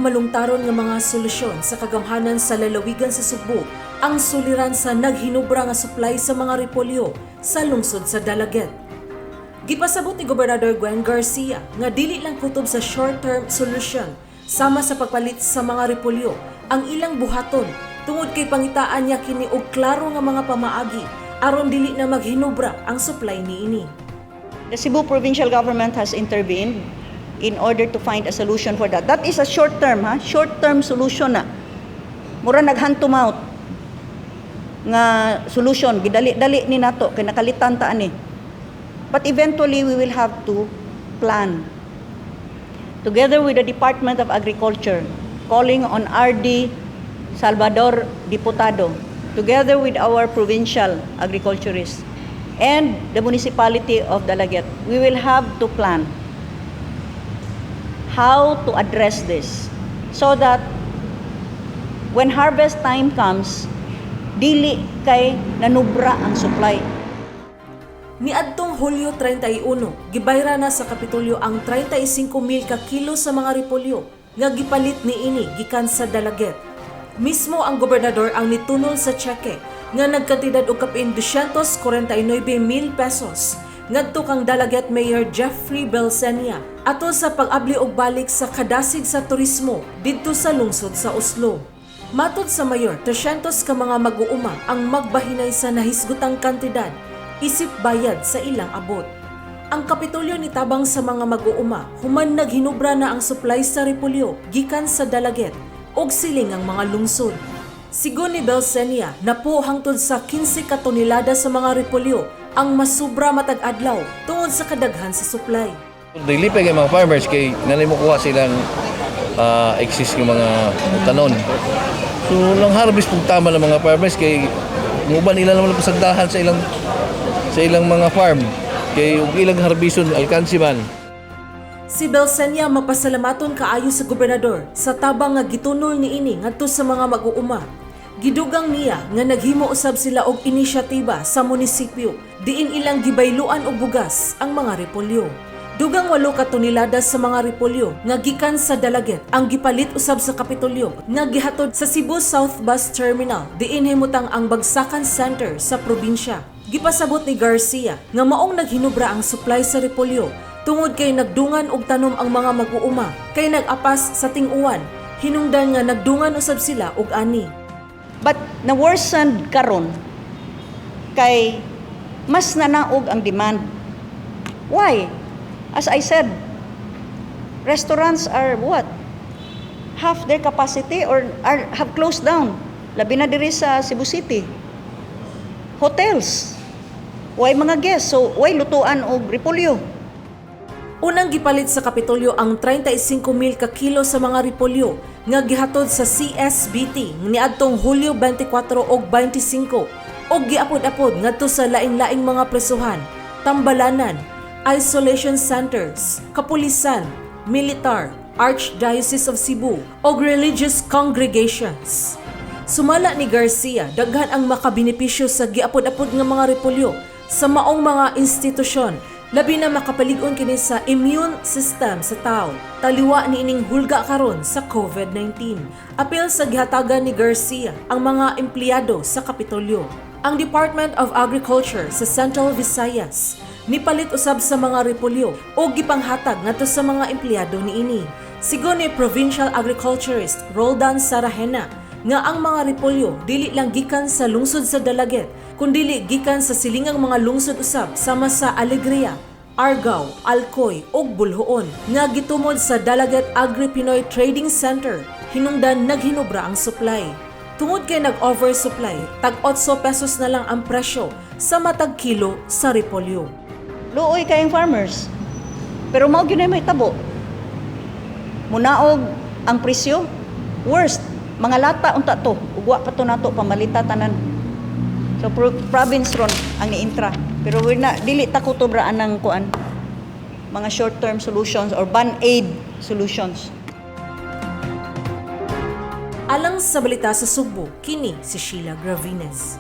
Malungtaron nga mga solusyon sa kagamhanan sa lalawigan sa Sugbo ang suliran sa naghinubra nga supply sa mga repolyo sa lungsod sa Dalaguete. Gipasabot ni Gobernador Gwen Garcia nga dili lang kutob sa short-term solution sama sa pagpalit sa mga repolyo ang ilang buhaton, tungod kay pangitaan niya kini og klaro nga mga pamaagi aron dili na maghinubra ang supply niini. The Cebu provincial government has intervened in order to find a solution for that. That is a short term, ha? Short term solution na. Mura nag hand to mouth nga solution, gidali-dali ni nato kay nakalitan ta ani. But eventually we will have to plan together with the Department of Agriculture, calling on RD Salvador Diputado, together with our provincial agriculturists and the municipality of Dalaguete, we will have to plan how to address this so that when harvest time comes, dili kay nanubra ang supply. Niadtong Hulyo 31, gibayra na sa Kapitolyo ang 35,000 ka kilo sa mga repolyo nga gipalit niini gikan sa Dalaguete. Mismo ang gobernador ang nitunol sa tseke nga nagkantidad og kapin 249,000 pesos ngadto kang Dalaguete Mayor Jeffrey Belcenia ato sa pag-abli og balik sa kadasig sa turismo didto sa lungsod sa Oslo. Matod sa mayor, 300 ka mga mag-uuma ang magbahinay sa nahisgutang kantidad isip bayad sa ilang abot. Ang Kapitolyo nitabang sa mga mag-uuma human naghinubra na ang supply sa repolyo gikan sa Dalaguete og silingang mga lungsod. Sigon ni Belcenia, napo hangtod sa 15 ka tonelada sa mga repolyo ang masubra matag adlaw tungod sa kadaghan sa supply. Dili pa kay mga farmers kay nanay mo kuha silang exist ng mga tanon. So lang harvest pug tama ng mga farmers kay muban ila naman pasagdahan sa ilang mga farm kay ug ilang harbison alkansi man. Si Belcenia mapasalamaton kaayo sa gobernador sa tabang nga gitunol niini ngadto sa mga mag-uuma. Gidugang niya nga naghimo usab sila og inisyatiba sa munisipyo diin ilang gibayluan og bugas ang mga repolyo. Dugang 8 ka tonelada sa mga repolyo nga gikan sa Dalaguete ang gipalit usab sa Kapitolyo nga gihatod sa Cebu South Bus Terminal diin himutang ang Bagsakan Center sa probinsya. Gipasabot ni Garcia nga maong naghinubra ang supply sa repolyo tungod kay nagdungan og tanom ang mga mag-uuma kay nag-apas sa ting-uwan, hinungdan nga nagdungan usab sila og ani. But na-worsened karon kay mas nanaog ang demand. Why? As I said, restaurants are what? Half their capacity or have closed down. Labi na diri sa Cebu City. Hotels. Way mga guests, so way lutuan og repolyo. Unang gipalit sa Kapitolyo ang 35,000 ka kilo sa mga repolyo nga gihatod sa CSBT niadtong Hulyo 24 ug 25 ug giapod-apod ngadto sa laing-laing mga presuhan, tambalanan, isolation centers, kapulisan, militar, Archdiocese of Cebu ug religious congregations. Sumala ni Garcia, daghan ang makabenepisyo sa giapod-apod nga mga repolyo sa maong mga institusyon, labi na makapalig-on kini sa immune system sa tao. Taliwa niining hulga karon sa COVID-19. Apil sa gihatagan ni Garcia ang mga empleyado sa Kapitolyo. Ang Department of Agriculture sa Central Visayas nipalit usab sa mga repolyo o gipanghatag ngadto sa mga empleyado niini. Sigon ni Provincial Agriculturist Roldan Sarahena nga ang mga repolyo dili lang gikan sa lungsod sa Dalaguete kundili gikan sa silingang mga lungsod usab sama sa Alegria, Argao, Alcoy ug Boljoon nga gitumod sa Dalaguete Agri-Pinoy Trading Center hinungdan naghinubra ang supply. Tungod kay nag-oversupply, tag 8 pesos na lang ang presyo sa matag kilo sa repolyo. Luoy kayong farmers. Pero mao gyud may tabo. Munaog ang presyo. Worst, mga lata unta to. Ug wa pa to nato pamalita tanan. So province ron ang niintra. Pero we na dili ta kutob ra anang kuan, mga short-term solutions or band-aid solutions. Alang sa Balita sa Sugbo, kini si Sheila Gravines.